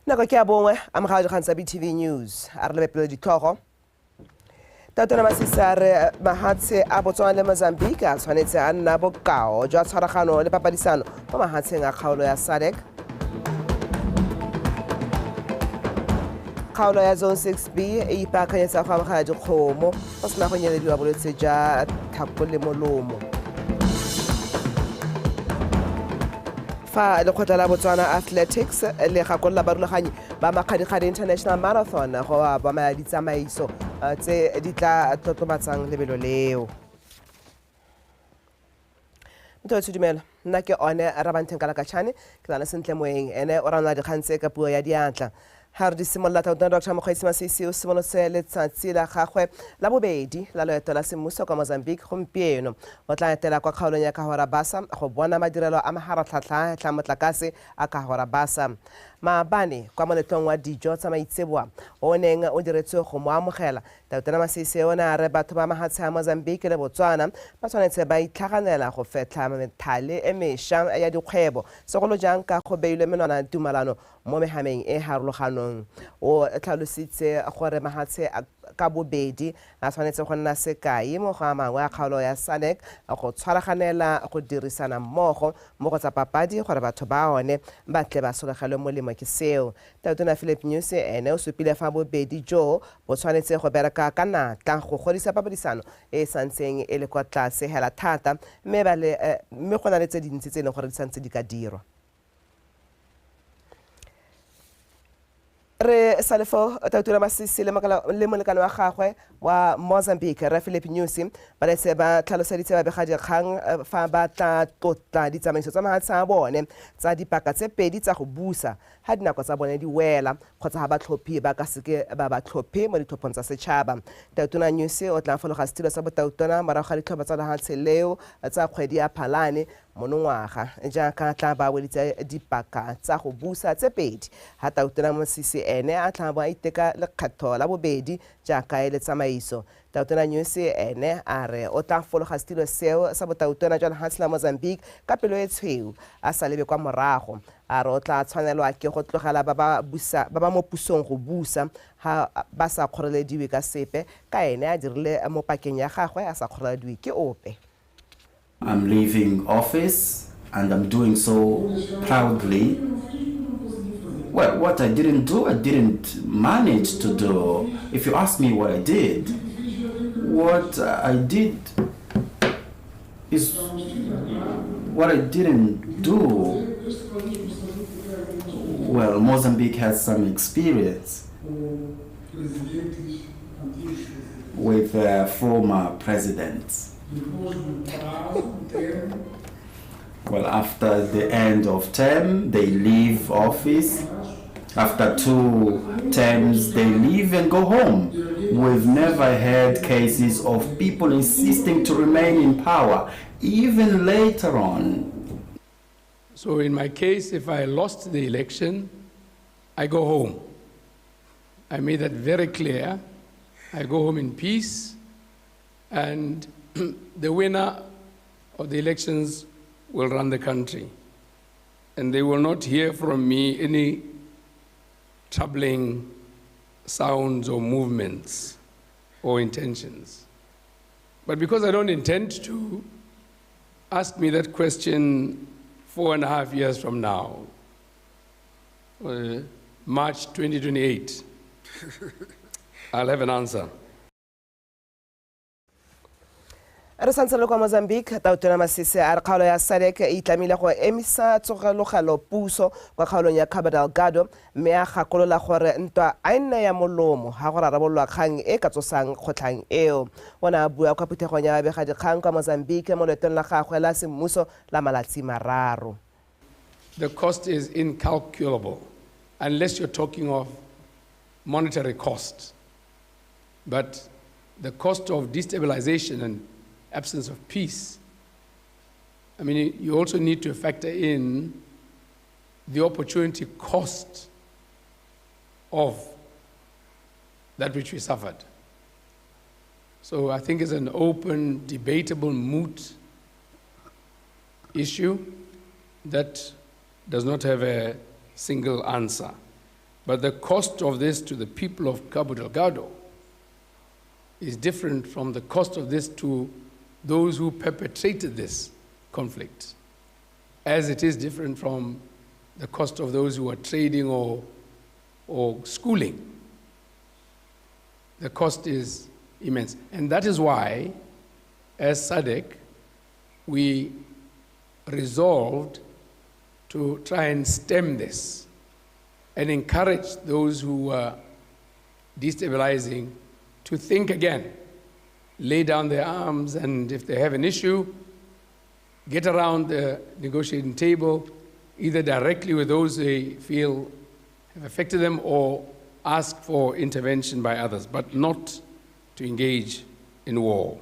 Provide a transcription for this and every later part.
Nako ke ya bongwe amogela dikgang tsa BTV News a re lebe pele ditlhogo. Tautona Masisi a re mahatshe a Botswana le Mozambique a tshwanetse a nna bokao jwa tshwaragano le papadisano mo mahatsheng a kgaolo ya SADC. Kgaolo ya Zone 6B e ipaakanyetsa go amogela dikgomo go sena go nyelediwa bolwetse jwa tlhako le molomo. Fa lekgotla la Botswana Athletics le gakolola barulaganyi ba Makgadikgadi International Marathon go obamela ditsamaiso tse di tla tlotlomatsang lebelo leo. Motho wa dumela, nna ke one Rabantheng Kalakatšhane, ke tsana sentle moeng ene o ranola dikgang tse ka puo ya diatla. Ha re di simolola, Tautona Dr Mokgweetsi Masisi o simolotse letsatsi la gagwe la bobedi la loeto la semmuso kwa Mozambique gompieno. O tla etela kwa kgaolong ya Cahora Bassa go bona madirelo a maharatlhatlha tla motlakase a Cahora Bassa. Maabane kwa moletlong wa dijo tsa maitseboa o neng o diretswe go mo amogela, Tautona Masisi o ne a re batho ba mahatshe a Mozambique le Botswana ba tshwanetse ba itlhaganela go fetlha methale e mešwa ya dikgwebo, segolo jang ka go beilwe menwana tumalano mo mehameng e harologanong. O tlhalositse gore mahatshe ka bobedi a tshwanetse go nna sekai mo go a mangwe a kgaolo ya SADC go tshwaraganela go dirisana mmogo mo go tsa papadi gore batho ba one ba tle ba solegelwe molemo ke seo. Tautona Philip Nyusi ene o supile fa bobedi jo bo tshwanetse go bereka ka natla go godisa papadisano e santseng e le kwa tlase hela thata, mme go na le tse dintsi tse e leng gore di santse di ka dirwa. Re sale fo Tautona Masisi le molekane wa gagwe wa Mozambique Rre Philip Nyusi ba letse ba tlhaloseditse babegadikgang fa ba tla tlotla ditsamaiso tsa mahatshe a bone tsa dipaka tse pedi tsa go busa ha dinako tsa bone di wela kgotsa ha batlhophi ba ka seke ba ba tlhophe mo ditlhophong tsa setšhaba. Tautona Nyusi o tla fologa setilo sa botautona morago ga ditlhopho tsa lehatshe leo tsa kgwedi ya Phalane monongwaga jaaka tla ba weditse dipaka tsa go busa tse pedi. Ha Tautona Masisi ene a tla bo a iteka lekgetho la bobedi jaaka e le tsamaiso. Tautona Nyusi ene a re o tla fologa setilo seo sa botautona jwa lehatshe la Mozambique ka pelo e tshweu a sa lebe kwa morago. A re o tla tshwanelwa ke go tlogela ba ba mo pusong go busa ha ba sa kgorelediwe ka sepe, ka ene a dirile mo pakeng ya gagwe a sa kgorelediwe ke ope. I'm leaving office and I'm doing so proudly. Well, what I didn't do, I didn't manage to do. If you ask me what I did is what I didn't do. Well, Mozambique has some experience with former presidents. Well, after the end of term, they leave office. After 2 terms, they leave and go home. We've never had cases of people insisting to remain in power, even later on. So in my case, if I lost the election, I go home. I made that very clear. I go home in peace, and the winner of the elections will run the country. And they will not hear from me any troubling sounds or movements or intentions. But because I don't intend to, ask me that question 4.5 years from now, March 2028, I'll have an answer. Re santse le kwa Mozambique, Tautona Masisi a re kgaolo ya SADC e itlamile go emisa tsogelogelo puso kwa kgaolong ya Cabo Delgado, mme a gakolola gore ntwa a e nne ya molomo ha go rarabololwa kgang e ka tsosang kgotlhang eo. O ne a bua kwa phuthegong ya babegadikgang kwa Mozambique mo loetong la gagwe la semmuso la malatsi mararo. The cost is incalculable unless you're talking of monetary cost. But the cost of destabilization and absence of peace, I mean, you also need to factor in the opportunity cost of that which we suffered. So I think it's an open, debatable, moot issue that does not have a single answer. But the cost of this to the people of Cabo Delgado is different from the cost of this to those who perpetrated this conflict, as it is different from the cost of those who are trading or schooling. The cost is immense. And that is why, as SADC, we resolved to try and stem this and encourage those who were destabilizing to think again, lay down their arms, and if they have an issue, get around the negotiating table, either directly with those they feel have affected them or ask for intervention by others, but not to engage in war.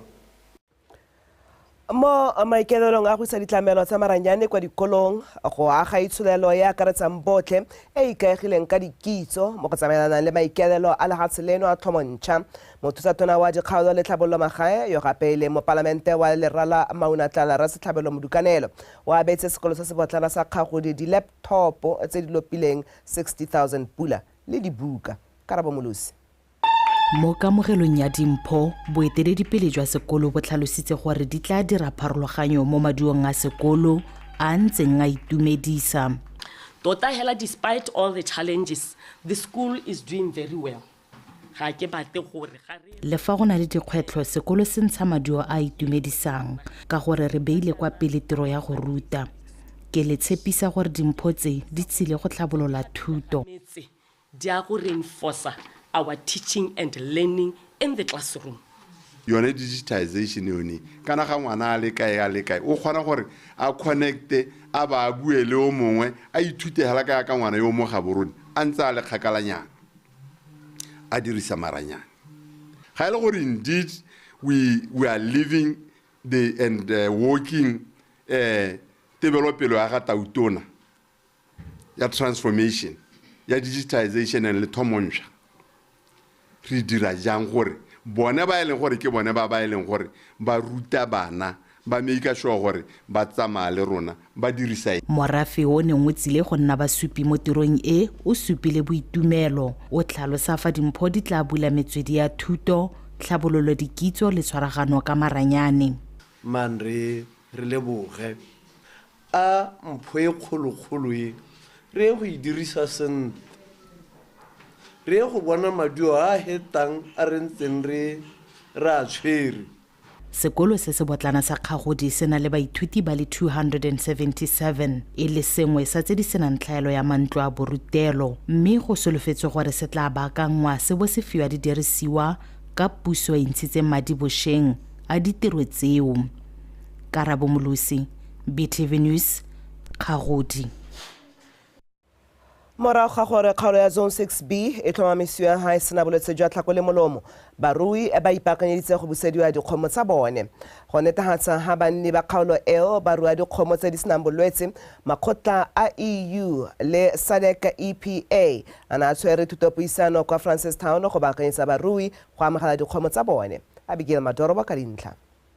Mo maikaelelong a go isa ditlamelo tsa maranyane kwa dikolong go aga itsholelo e akaretsang botlhe e ikaegileng ka dikitso mo go tsamaelanang le maikaelelo a lefatshe leno a tlhomontšha. Mothusatona wa dikgaolo le tlhabololo magae yo gape e leng mopalamente wa Lerala Maunatlala Rasetlhabelo Modukanelo o abetse sekolo se se botlana sa Kgagodi di-laptop tse di lopileng 60,000 pula le dibuka. Karabo Molosi. Mo kamogelong ya dimpho, boeteledipele jwa sekolo bo tlhalositse gore di tla dira pharologanyo mo maduong a sekolo a ntseng a itumedisa. Tota hela, despite all the challenges, the school is doing very well. Ga ke batle gore ga re Le fa go na le dikgwetlho, sekolo se ntsha maduo a itumedisang ka gore re beile kwa pele tiro ya go ruta. Ke le tshepisa gore dimpho tse di tsile go tlhabolola thuto. Metse di a go reinforce our teaching and learning in the classroom. Yone digitization yone, kana ga ngwana a le kae a le kae, o kgona gore a connecte, a ba a bue le o mongwe, a ithute hela ka ka ngwana yo mo Gaborone, a ntse a le kgakalanyana, a dirisa maranyane. Ga e le gore indeed we are living the and working tebelopele ya ga Tautona ya transformation, ya digitization and le thomontšha. Re dira jang gore bone ba e leng gore ke bone ba ba e leng gore ba ruta bana, ba make sure gore ba tsamaya le rona, ba dirisa eng. Morafe o neng o tsile go nna basupi mo tirong e, o supile boitumelo, o tlhalosa fa dimpho di tla bula metswedi ya thuto, tlhabololo dikitso le tshwaragano ka maranyane. Man re leboge a mpho e kgolokgolo e re go e dirisa sentle, re go bona maduo a hetang a re ntseng re a tshwere. Sekolo se se botlana sa Kgagodi se na le baithuti ba le 277, e le sengwe sa tse di senang tlhaelo ya mantlo a borutelo, mme go solofetswe gore se tla baakangwa se bo se fiwa didirisiwa ka puso e ntshitse madi bošeng a ditiro tseo. Karabo Molosi, BTV News, Kgagodi. Morago ga gore kgaolo ya Zone 6B e tlhomamisiwe ga e sena bolwetse jwa tlhako le molomo, barui ba ipaakanyeditse go busediwa dikgomo tsa bone. Go netefatsa ga banni ba kgaolo eo ba rua dikgomo tse di senang bolwetse, makgotla a EU le SADC EPA a ne a tshwere thutopuisano kwa Francistown go baakanyetsa barui go amogela dikgomo tsa bone. Abigail Madorobo ka dintlha.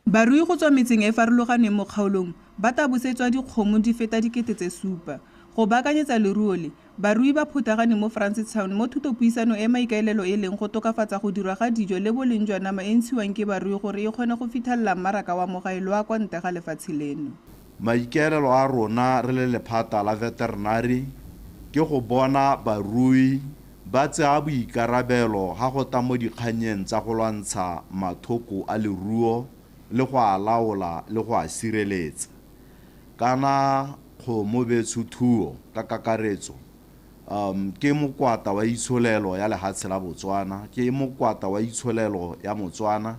Barui go tswa metseng e farologaneng mo kgaolong ba tla busetswa dikgomo di feta 7,000. Go baakanyetsa leruo le, barui ba phuthagane mo Francistown mo thutopuisano e maikaelelo e leng go tokafatsa go dirwa ga dijo le boleng jwa nama e ntshiwang ke barui gore e kgone go fitlhelela mmaraka wa mo gae le wa kwa ntle ga lefatshe leno. Maikaelelo a rona re le lephata la veterinary ke go bona barui ba tsaya boikarabelo ga go tla mo dikganyeng tsa go lwantsha mathoko a leruo le go a laola le go a sireletsa. Kana kgomo betsho thuo ka kakaretso ke mokwata wa itsholelo ya lehatshe la Botswana, ke mokwata wa itsholelo ya Motswana.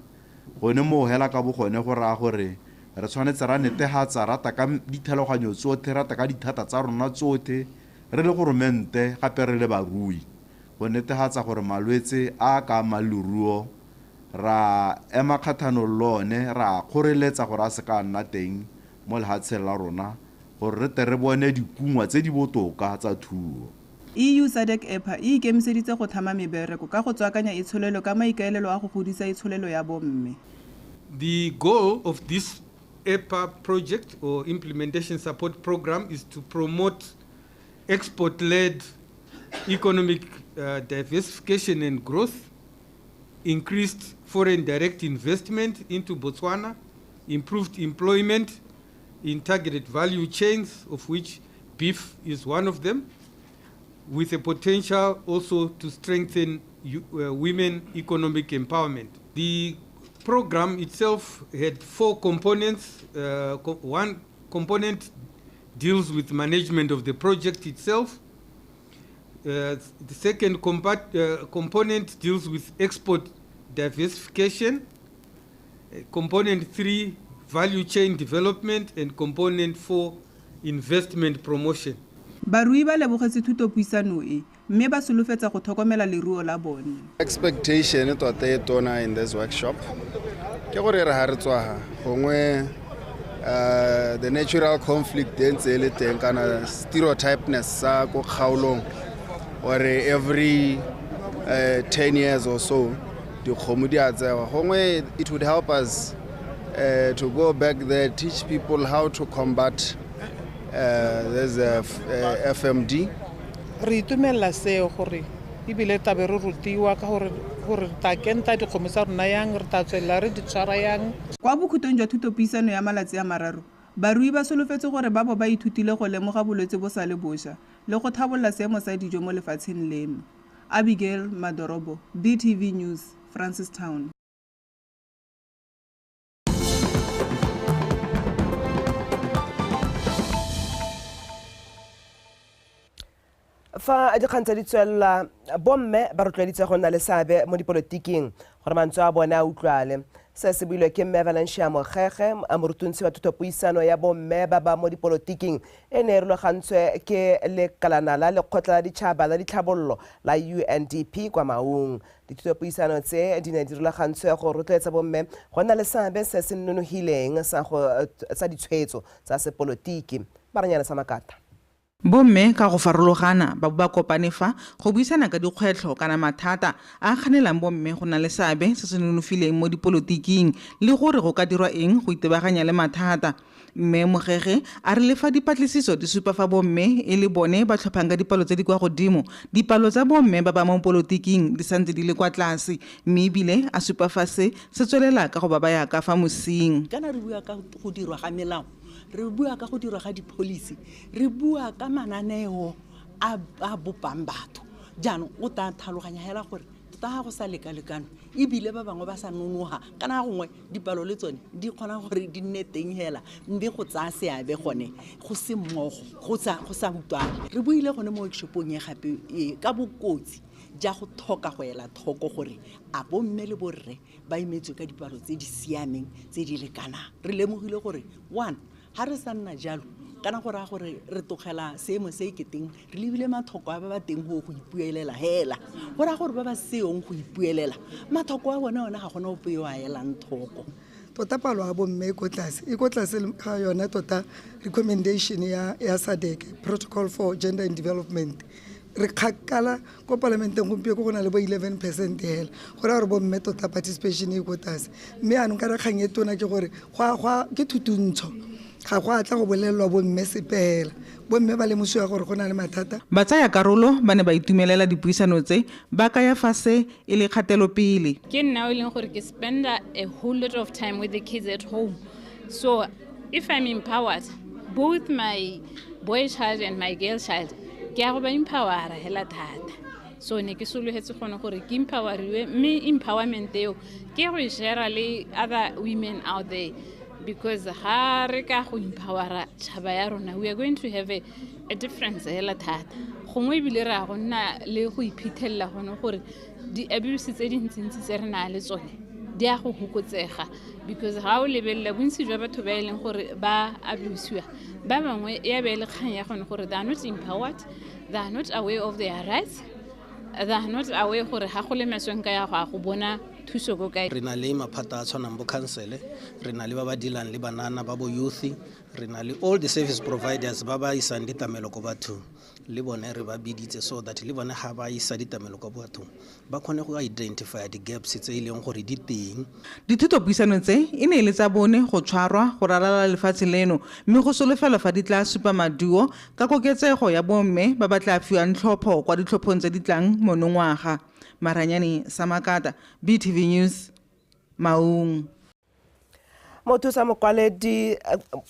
Gone mo hela ka bogone go raya gore re tshwanetse ra netefatsa rata ka dithaloganyo tsotlhe, rata ka dithata tsa rona tsotlhe, re le goromente gape re le barui, go netefatsa gore malwetse a ka amang leruo ra ema kgathanong le one, ra kgoreletsa gore a se ka nna teng mo lehatsheng la rona, gore re tle re bone dikungwa tse di botoka tsa thuo. EU SADC EPA e ikemiseditse go tlhama mebereko ka go tswakanya itsholelo ka maikaelelo a go godisa itsholelo ya bomme. The goal of this EPA project or implementation support program is to promote export-led economic diversification and growth, increased foreign direct investment into Botswana, improved employment in targeted value chains, of which beef is one of them, with a potential also to strengthen women economic empowerment. The program itself had four components. One component deals with management of the project itself. The second component deals with export diversification. Component 3, value chain development, and component 4, investment promotion. Barui ba lebogetse thutopuisano e mme ba solofetsa go tlhokomela leruo la bone. Expectation tota e tona in this workshop ke gore re ha re tswa gongwe the natural conflict e ntse e le teng kana stereotypeness sa ko kgaolong gore every 10 years or so dikgomo di a tsewa. Gongwe it would help us to go back there, teach people how to combat there's a FMD. Re itumelela seo gore ebile tabe re rutiwa ka gore re tla kenta dikgomo tsa rona yang, re tla tswelela re di tshwara yang. Kwa bokhutlong jwa thutopuisano ya malatsi a mararo, barui ba solofetse gore ba bo ba ithutile go lemoga bolwetse bo sa le bošwa le go tlhabolola seemo sa dijo mo lefatsheng leno. Abigail Madorobo, BTV News, Francistown. Fa dikgang tse di tswelela, bomme ba rotloeditse go nna le seabe mo dipolotiking gore mantswe a bone a utlwale. Se se builwe ke mme Valencia Mogege, morutuntshi wa thutopuisano ya bomme ba ba mo dipolotiking e ne e rulagantswe ke lekalana la lekgotla la ditšhaba la ditlhabololo la UNDP kwa Maung. Dithutopuisano tse di ne di rulagantswe go rotloetsa bomme go nna le seabe se se nonogileng sa ditshwetso tsa sepolotiki. Baranyana sa Makata. Bomme ka go farologana ba bo ba kopane fa go buisana ka dikgwetlho kana mathata a kganelang bomme go na le seabe se se nonofileng mo dipolotiking le gore go ka dirwa eng go itebaganya le mathata. Mme Mogege a re le fa dipatlisiso di supa fa bomme e le bone ba tlhophang ka dipalo tse di kwa godimo, dipalo tsa bomme ba ba mo polotiking di santse di le kwa tlase, mme ebile a supa fa se se tswelela ka go ba baya ka fa mosing. Kana re bua ka go dirwa ga melao, re bua ka go dirwa ga di-policy, re bua ka mananeo a bopang batho. Jaanong o tla tlhaloganya hela gore tota ga go sa lekalekane ebile ba bangwe ba sa nonoga, kana gongwe dipalo le tsone di kgona gore di nne teng hela, mme go tsaya seabe gone go se mmogo, go sa utlwane. Re buile gone mo workshopong e gape ka bokotsi ja go tlhoka go ela tlhoko gore a bomme le borre ba imetswe ka dipalo tse di siameng tse di lekanang. Re lemogile gore one, ha re sa nna jalo kana go raya gore re tlogela seemo se e keteng re lebile mathoko a ba ba teng go ipuelela hela, go raya gore ba ba seong go ipuelela mathoko a bone one ga gona ope yo a elang thoko. Tota palo ya bomme e ko tlase ga yona tota recommendation ya SADC Protocol for Gender and Development. Re kgakala ko palamenteng gompieno go na le bo 11% hela, go raya gore bomme tota participation e ko tlase. Mme anong ka re kgang e tona ke gore ke thutuntsho, ga go a tla go bolelelwa bomme sepe hela, bomme ba lemosiwa gore go na le mathata. Batsaya karolo ba ne ba itumelela dipuisano tse ba kaya fa se e le kgatelopele. Ke nna o e leng gore ke spenda a whole lot of time with the kids at home, so if I'm empowered, both my boy child and my girl child, ke a go ba empowera hela thata. So ne ke sologetse gone gore ke empoweriwe, mme empowerment eo ke go e share le other women out there, because ha re ka go empowera tšhaba ya rona, we are going to have a difference hela thata. Gongwe ebile re a go nna le go iphithelela gone gore di-abuse tse dintsintsi tse re nang le tsone di a go fokotsega, because ga o lebelela bontsi jwa batho ba e leng gore ba abusiwa, ba bangwe ya be e le kgang ya gone gore they are not empowered, they are not aware of their rights, they are not aware gore ga go le maswe nka ya go a go bona thuso ko kae. Re na le maphata a tshwanang bo council, re na le ba ba dealang le banana ba bo youth, re na le all the service providers ba ba isang ditlamelo ko bathong, le bone re ba biditse so that le bone ga ba isa ditlamelo ko bathong ba kgone go identify di-gaps tse e leng gore di teng. Dithutopuisano tse e ne e le tsa bone go tshwarwa go ralala lefatshe leno, mme go solofelwa fa di tla supa maduo ka koketsego ya bomme ba ba tla fiwang tlhopho kwa ditlhophong tse di tlang monongwaga. Maranyane Samakata, BTV News, Maung. Mothusa mokwaledi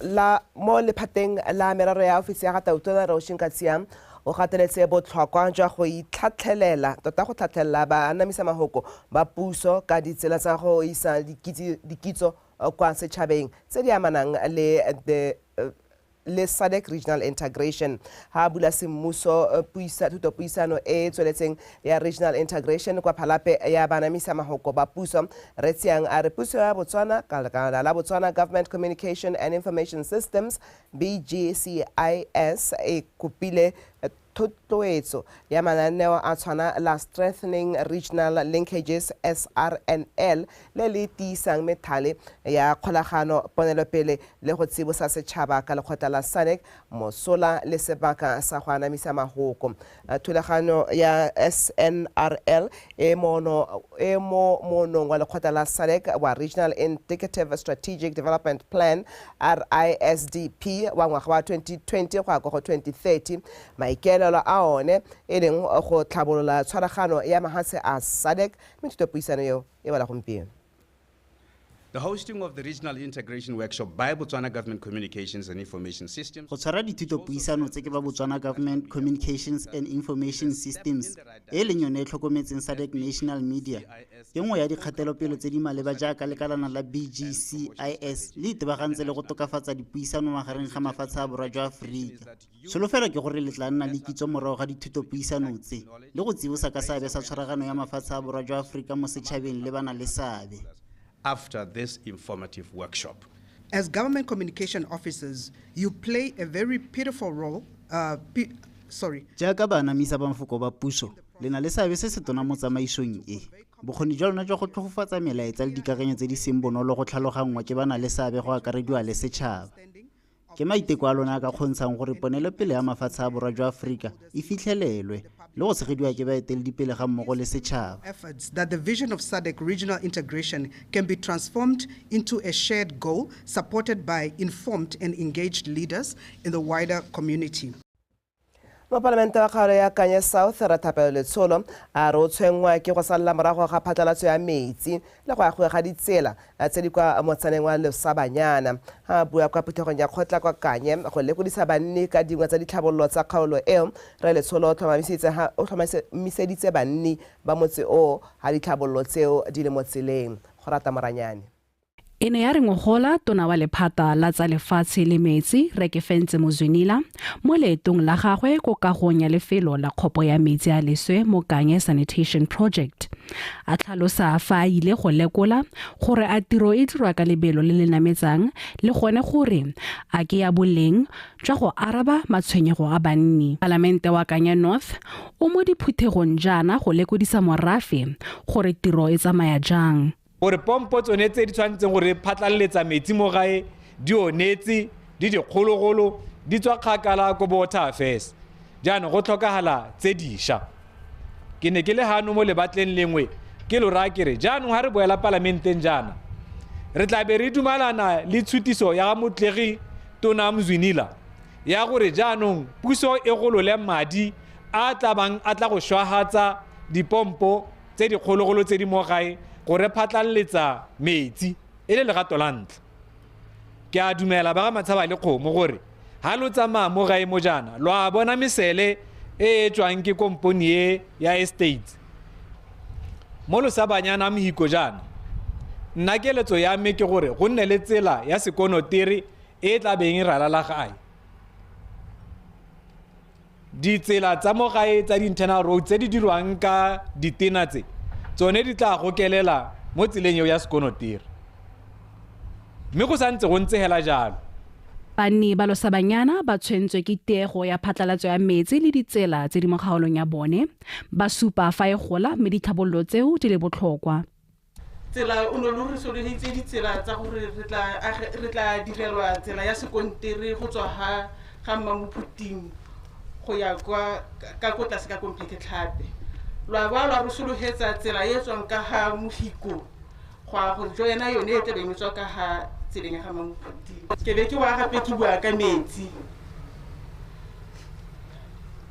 la mo lephateng la merero ya ofisi ya ga Tautona Roshing Katsiang o gateletse botlhokwa jwa go itlhatlhelela tota go tlhatlhelela baanamisa mahoko ba puso ka ditsela tsa go isa dikitso kwa setšhabeng tse di amanang le SADC Regional Integration. Ha bula semmuso thutopuisano e tsweletseng ya Regional Integration kwa Phalape ya baanamisa mahoko ba puso, Retsiang a re puso ya Botswana ka lekala la Botswana Government Communication and Information Systems BGCIS e kopile thotloetso ya mananeo a tshwana la Strengthening Regional Linkages SRNL le le tiisang methale ya kgolagano ponelopele le go tsibosa setšhaba ka lekgotla la SADC mosola le sebaka sa go anamisa mahoko. Thulaganyo ya SNRL e mo monong wa lekgotla la SADC wa Regional Indicative Strategic Development Plan RISDP wa ngwaga wa 2020 go ya ko go 2030, maikaelelo a one e leng go tlhabolola tshwaragano ya mahatshe a SADC, mme thutopuisano eo e bala gompieno. The hosting of the Regional Integration Workshop by Botswana Government Communications and Information Systems. Go tshwara dithutopuisano tse ke ba Botswana Government Communications and Information Systems e leng yone e tlhokometseng SADC National Media ke nngwe ya dikgatelopele tse di maleba jaaka lekalana la BGCIS le itebagantse le go tokafatsa dipuisano magareng ga mafatshe a borwa jwa Aforika. Tsholofelo ke gore le tla nna le kitso morago ga dithutopuisano tse le go tsibosa ka seabe sa tshwaragano ya mafatshe a borwa jwa Aforika mo setšhabeng le bana le seabe. After this informative workshop. As government communication officers, you play a very pitiful role. Jaaka baanamisa ba mafoko ba puso, le na le seabe se se tona mo tsamaisong e. Bokgoni jwa lona jwa go tlhofofatsa melaetsa le dikakanyo tse di seng bonolo go tlhaloganngwa ke ba na le seabe go akarediwa le setšhaba. Ke maiteko a lona a ka kgontshang gore ponelopele ya mafatshe a borwa jwa Aforika e fitlhelelwe le go tshegediwa ke baeteledipele ga mmogo le setšhaba. Efforts that the vision of SADC regional integration can be transformed into a shared goal supported by informed and engaged leaders in the wider community. Mopalamente wa kgaolo ya Kanye South Rathapelo Letsholo a re o tshwenngwa ke go salela morago ga phatlalatso ya metsi le go agiwa ga ditsela tse di kwa motsaneng wa Lesabanyana. Ha bua kwa phuthegong ya kgotla kwa Kanye go lekodisa banni ka dingwe tsa ditlhabololo tsa kgaolo eo, Rre Letsholo o tlhomamiseditse banni ba motse oo ha ditlhabololo tseo di le mo tseleng. Go rata Moranyane. E ne ya re ngogola tona wa lephata la tsa lefatshe le metsi Rekefentse Mozwinila mo leetong la gagwe ko kagong ya lefelo la kgopo ya metsi a leswe mo Kanye Sanitation Project. A tlhalosa fa a ile go lekola gore a tiro e dirwa ka lebelo le le nametsang le gone gore a ke ya boleng jwa go araba matshwenyego a banni. Palamente wa Kanye North o mo diphuthegong jaana go lekodisa morafe gore tiro e tsamaya jang. Gore pompo tsone tse di tshwanetseng gore phatlaletsa metsi mo gae di onetse di dikgologolo di tswa kgakala ko bo Water Affairs, jaanong go tlhokagala tse dišwa. Ke ne ke le gano mo lebatleng lengwe ke lo raya ke re jaanong ga re boela palamenteng jaana re tla be re dumalana le tshutiso ya ga motlegi Tona Mzwinila ya gore jaanong puso e golole madi a tla bang a tla go šwagatsa dipompo tse dikgologolo tse di mo gae gore phatlaletsa metsi e le legato la ntlha. Ke a dumela ba ga Matshaba le Kgomo gore ha lo tsamaya mo gae mo jaana lo a bona mesele e e tswang ke komponi e ya estate mo Losabanyana Mohiko jaana. Nna keletso ya me ke gore go nne le tsela ya sekonotere e tla beng e ralala gae. Ditsela tsa mo gae tsa di-internal road tse di dirwang ka ditena tse tsone di tla gokelela mo tseleng eo ya sekonotere, mme go santse go ntse hela jalo. Banni ba Losabanyana ba tshwentswe ke tiego ya phatlalatso ya metsi le ditsela tse di mo kgaolong ya bone, ba supa fa e gola mme ditlhabololo tseo di le botlhokwa. Tsela o ne lo re solofeditse ditsela tsa gore re tla direlwa tsela ya sekontere go tswa ga Mmamophuting go ya kwa ka ko tlase ka kompleke tlhape. Lwa ba lwa re sologetsa tsela e tswang ka ga Mofiko go ya go joina yone e tlabeng e tswa ka ga tseleng ya ga Mmamophuting. Ke be ke wa gape ke bua ka metsi.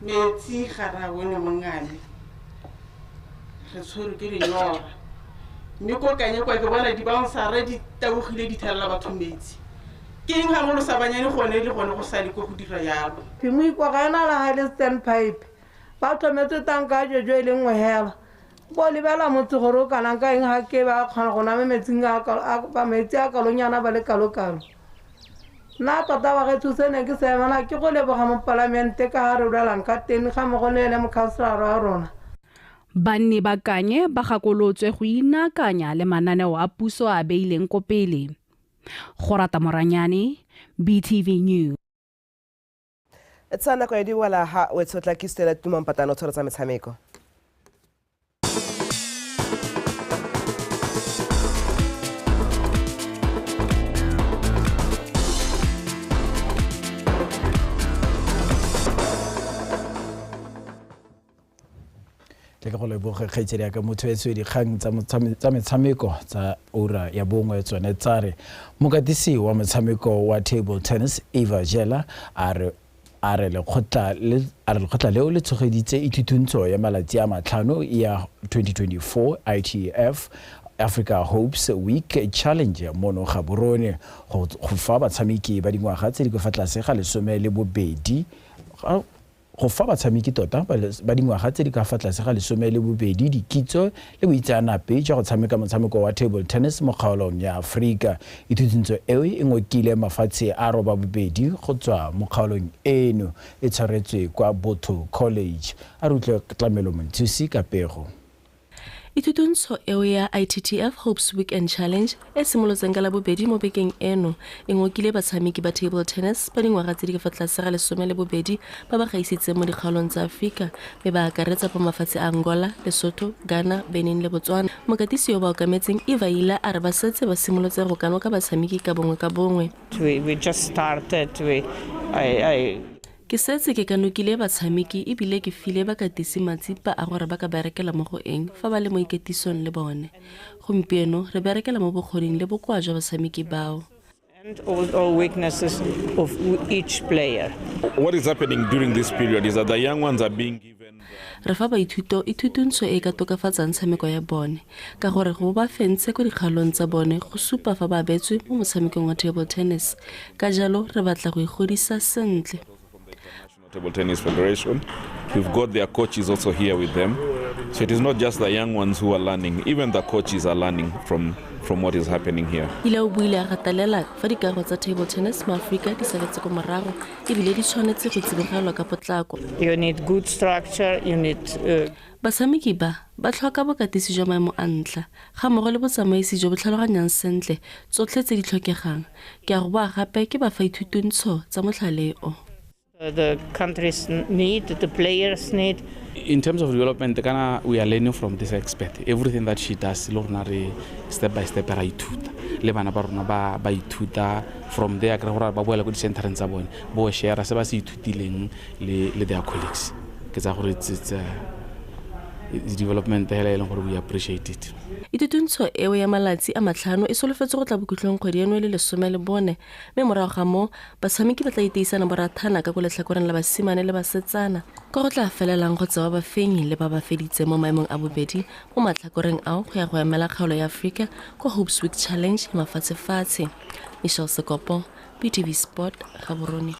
Metsi ga re a bone mongame, re tshwerwe ke lenyora. Mme ko Kanye kwa ke bona dibouncera di tabogile di thelela batho metsi. Ke eng ga mo Losabanyane gone le gone go sale ko go dira yalo? Phimoikwa ga ena le ga le standpipe, ba tlhometse tanka jojo e le nngwe hela. Bo lebela motse gore o kanang ka eng ga ke ba kgona go nwa metsing a metsi a kalonyana ba le kalokalo. Nna tota bagaetsho se ne ke se emela ke go leboga mopalamente ka ga re lwelang ka teng ga mmogo le ene mokhanselara wa rona. Banni ba Kanye ba gakolotswe go inaakanya le mananeo a puso a beileng ko pele. Gorata Moranyane, BTV News. Tsa nako ya diwala ha o tshotla ke stela tumampatano tshwaro tsa metshameko. Ke go leboge kgaitsedi ya ka motho e tswe dikgang tsa metshameko tsa ura ya bongwe tsone tsa re mokatisi wa motshameko wa table tennis Eva Jela a re lekgotla leo le tshogeditse ithuthuntso ya malatsi a 5 ya 2024 ITF Africa Hopes Week Challenge mono Gaborone go fa batshameki ba dingwaga tse di ka fa tlase ga 12 go fa batshameki tota ba dingwaga tse di ka fa tlase ga 12 dikitso le boitseanape jwa go tshameka motshameko wa table tennis mo kgaolong ya Aforika. Ithuthuntso eo e ngokile mafatshe a 82 go tswa mo kgaolong eno, e tshwaretswe kwa Botho College. A re utlwe Tlamelo Monthusi ka pego. Ithutuntsho eo ya ITTF Hopes Weekend Challenge e simolotseng ka Labobedi mo bekeng eno e ngokile batshameki ba table tennis ba dingwaga tse di ka fa tlase ga 12 ba ba gaisitseng mo dikgaolong tsa Aforika, mme ba akaretsa ba mafatshe a Angola, Lesotho, Ghana, Benin le Botswana. Mokatisi yo ba okametseng Eva Ila a re ba setse ba simolotse go kanoka batshameki ka bongwe ka bongwe. We just started, Ke setse ke kanokile batshameki ebile ke file bakatisi matsipa a gore ba ka berekela mo go eng fa ba le mo iketisong le bone. Gompieno re berekela mo bokgoning le bokoa jwa batshameki bao. And all weaknesses of each player. What is happening during this period is that the young ones are being given. Re fa baithuto ithutuntsho e ka tokafatsang tshameko ya bone ka gore go ba fentse ko dikgaolong tsa bone go supa fa ba abetswe mo motshamekong wa table tennis. Ka jalo re batla go ikgodisa sentle. Table Tennis Federation. We've got their coaches also here with them. So it is not just the young ones who are learning, even the coaches are learning from what is happening here. Ile o buile a gatelela fa dikago tsa table tennis mo Aforika di saletse ko morago ebile di tshwanetse go tsibogelwa ka potlako. You need good structure, you need Batshameki ba ba tlhoka bokatisi jwa maemo a ntlha ga mmogo le botsamaisi jo bo tlhaloganyang sentle tsotlhe tse di tlhokegang. Ke a go boa gape ke ba fa ithutuntsho tsa motlhale o. The countries need, the players need. In terms of development, Ghana, we are learning from this expert. Everything that she does, step by step, ra ithuta. Le bana ba rona ba ithuta from there, ka gore ba boela ko di-centereng tsa bone, bo share se ba se ithutileng le their colleagues. Ke tsa gore it's development hela e leng gore we appreciate it. Ithutuntsho eo ya malatsi a 5 e solofetse go tla bokhutlong kgwedi eno e le 14, mme morago ga moo batshameki ba tla iteisana borathana ka ko letlhakoreng la basimane le basetsana kwa go tla felelang go tsewa bafenyi le ba ba feditseng mo maemong a bobedi mo matlhakoreng ao go ya go emela kgaolo ya Aforika kwa Hopes Week Challenge ya mafatshefatshe. Michelle Sekopo, BTV Sport, Gaborone.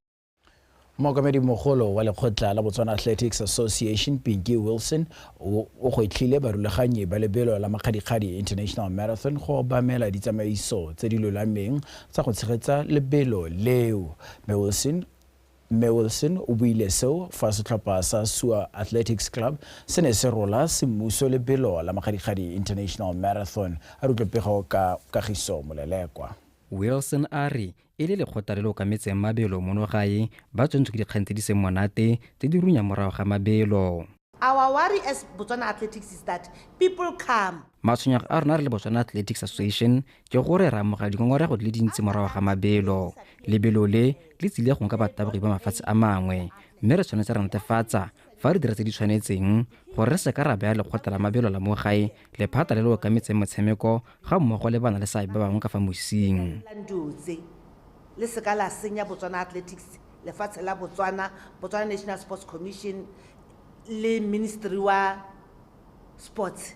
Mookamedi mogolo wa lekgotla la Botswana Athletics Association Pinky Wilson o gwetlhile barulaganyi ba lebelo la Makgadikgadi International Marathon go obamela ditsamaiso tse di lolameng tsa go tshegetsa lebelo leo. Mme Wilson o buile seo fa setlhopha sa Sua Athletics Club se ne se rola semmuso lebelo la Makgadikgadi International Marathon. A re utlwe pego ka Kagiso Molelekwa. Wilson a re e le lekgotla le le okametseng mabelo mono gae ba tshwanetswe ke dikgang tse di seng monate tse di runya morago ga mabelo. Our worry as Botswana Athletics is that people come. Matshwenyego a rona re le Botswana Athletics Association ke gore re amogela dingongorego di le dintsi morago ga mabelo. Lebelo le le tsile go nka batabogi ba mafatshe a mangwe, mme re tshwanetse ra netefatsa fa re dira tse di tshwanetseng gore re seka ra baya lekgotla la mabelo la mo gae, lephata le le okametseng motshameko ga mmogo le bana le seabe ba bangwe ka fa mosing. Le seka la senya Botswana Athletics, lefatshe la Botswana, Botswana National Sports Commission le Ministry wa Sports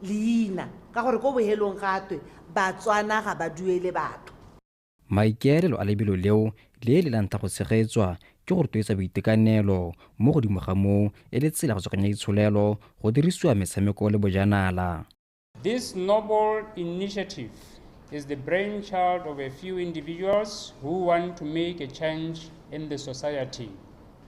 leina, ka gore ko bohelong gatwe Batswana ga ba duele batho. Maikaelelo a lebelo leo le le la ntlha go tshegetswa ke go rotloetsa boitekanelo, mo godimo ga moo e le tsela go tswakanya itsholelo go dirisiwa metshameko le bojanala. This noble initiative is the brainchild of a few individuals who want to make a change in the society.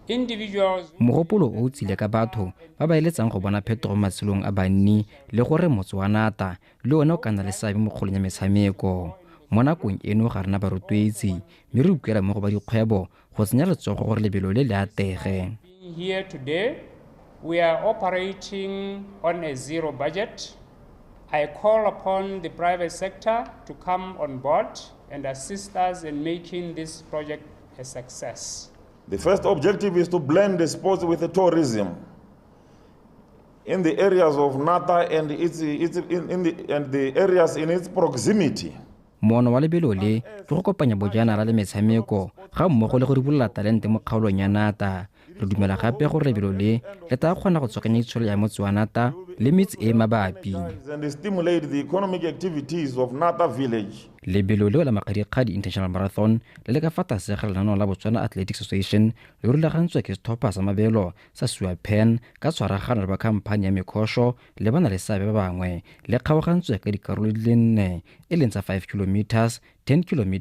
Individuals Mogopolo o tsile ka batho ba ba eletsang go bona phetogo mo matshelong a banni le gore motse wa Nata le one o ka nna le seabe mo kgolong ya metshameko. Mo nakong eno ga rena barotloetsi, mme re ikuela mo go ba dikgwebo go tsenya letsogo gore lebelo le le atlege. Here today, we are operating on a zero budget. I call upon the private sector to come on board and assist us in making this project a success. The first objective is to blend the sports with the tourism in the areas of Nata and the areas in its proximity. Moono wa lebelo le ke go kopanya bojanala le metshameko ga mmogo le go ribolola talente mo kgaolong ya Nata. Re dumela gape gore lebelo le le tla kgona go tswakanya itsholelo ya motse wa Nata le metse e mabapi. And stimulate the economic activities of Nata village. Lebelo leo la Makgadikgadi International Marathon le le ka fa tlase ga lenaneo la Botswana Athletics Association le rulagantswe ke setlhopha sa mabelo sa Suapen ka tshwaragano le ba khamphani ya Mekgosho le ba na le seabe ba bangwe, le kgaogantswe ka dikarolo di le nne e leng tsa 5 km, 10 km,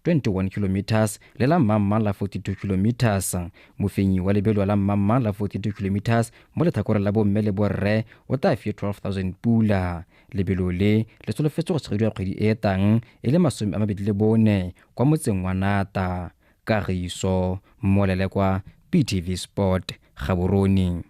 21 km le la mmamma la 42 km. Mofenyi wa lebelo la mmamma la 42 km mo letlhakoreng la bomme le borre o tla fiwa 12,000 pula. Lebelo le le solofetswe go tshegediwa kgwedi e tang e le 24 kwa motseng wa Nata. Kagiso Molelekwa, BTV Sport, Gaborone.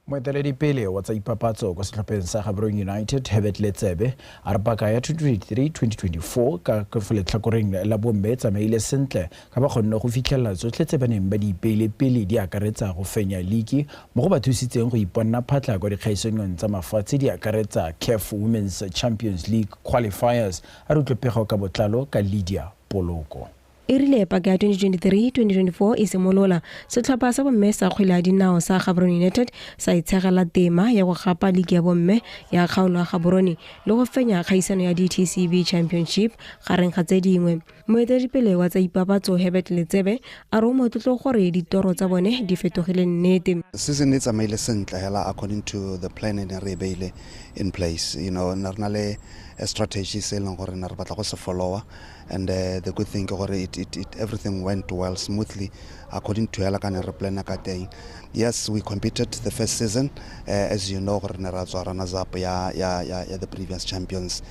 Moeteledipele wa tsa ipapatso kwa setlhopheng sa Gaborone United, Herbert Letsebe, a re paka ya 2023-2024 ka fa letlhakoreng la bomme tsamaile sentle ka ba kgonne go fitlhelela tsotlhe tse ba neng ba di ipeile pele, di akaretsa go fenya liki mo go ba thusitseng go iponna phatlha kwa dikgaisanong tsa mafatshe di akaretsa CAF Women's Champions League qualifiers. A re utlwe pego ka botlalo ka Lydia Poloko. E rile paka ya 2023-2024 e simolola, setlhopha sa bomme sa kgwele ya dinao sa Gaborone United sa itshegela tema ya go gapa liki ya bomme ya kgaolo ya Gaborone le go fenya kgaisano ya DTCB Championship gareng ga tse dingwe. Moeteledipele wa tsa ipapatso Herbert Letsebe a re o motlotlo gore ditoro tsa bone di fetogile nnete. Season e tsamaile sentle hela according to the plan e ne re e beile in place. You know, ne re na le a strategy se e leng gore ne re batla go se follower, and the good thing ke gore it everything went well smoothly according to hela ka ne re plana ka teng. Yes, we competed the first season, as you know, gore ne ra tswa runners up ya the previous champions,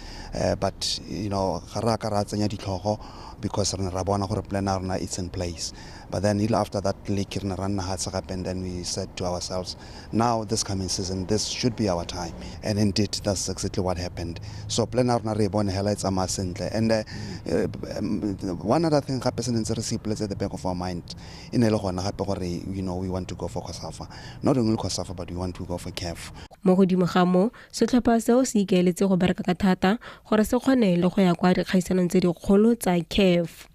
but you know, ga re a ka ra tsenya ditlhogo because re ne ra bona gore plan ya rona it's in place. But then after that league re ne ra nna hatshe gape, and then we said to ourselves, now this coming season, this should be our time. And indeed, that's exactly what happened. So plan ya rona re e bone hela e tsamaya sentle. And one other thing gape se ne ntse re se ipoletse at the back of our mind, e ne le gona gape gore, you know, we want to go for COSAFA. Not only COSAFA, but we want to go for CAF. Mo godimo ga moo, setlhopha seo se ikaeletse go bereka ka thata gore se kgone le go ya kwa dikgaisanong tse dikgolo tsa CAF.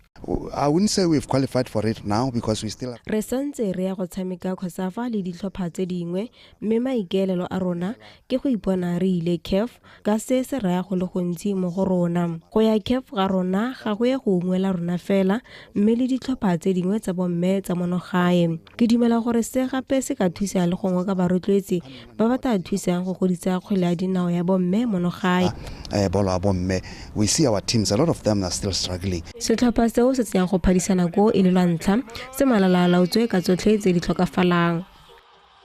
I wouldn't say we've qualified for it now because we still Re santse re ya go tshameka COSAFA le ditlhopha tse dingwe, mme maikaelelo a rona ke go ipona re ile CAF ka se se raya go le gontsi mo go rona. Go ya CAF ga rona ga go ye go ungwela rona fela, mme le ditlhopha tse dingwe tsa bomme tsa mono gae. Ke dumela gore se gape se ka thusa le go ngoka barotloetsi ba ba tla thusang go godisa kgwele ya dinao ya bomme mono gae. Bolo ya bomme, we see our teams, a lot of them are still struggling. Setlhopha seo se tseyang go phadisana ko e le lwa ntlha se malala a laotswe ka tsotlhe tse di tlhokafalang.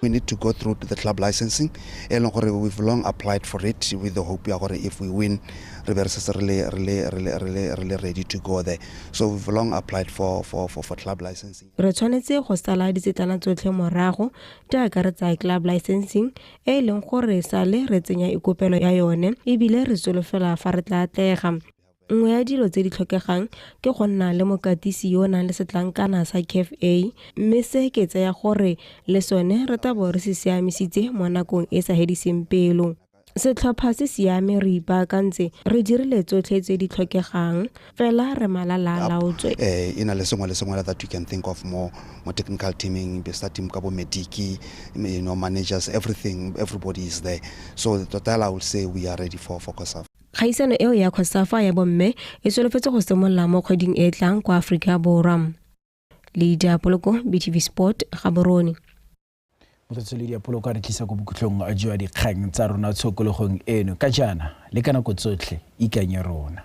We need to go through the club licensing e leng gore we've long applied for it with the hope ya gore if we win re be re setse re le ready to go there. So we've long applied for club licensing. Re tshwanetse go sala ditsetlana tsotlhe morago di akaretsa club licensing e e leng gore sale re tsenya ikopelo ya yone ebile re solofela fa re tla atlega. Nngwe ya dilo tse di tlhokegang ke go nna le mokatisi yo o nang le setlankana sa CAF A, mme se ke tsaya gore le sone re tla bo re se siamisitse mo nakong e sa fediseng pelo. Setlhopha se siame, re ipaakantse, re dirile tsotlhe tse di tlhokegang, fela re malala a laotswe. E na le sengwe le sengwe that you can think of mo technical teaming, starting ka bo medic, managers, everything, everybody is there. So total, I would say we are ready for COSAFA. Kgaisano eo ya COSAFA ya bomme e solofetse go simolola mo kgweding e e tlang kwa Aforika Borwa. Lydia Poloko, BTV Sport, Gaborone. Motsotso le Diapoloko a re tlisa ko bokhutlong jwa dikgang tsa rona tshokologong eno. Ka jaana le ka nako tsotlhe, ikanye rona.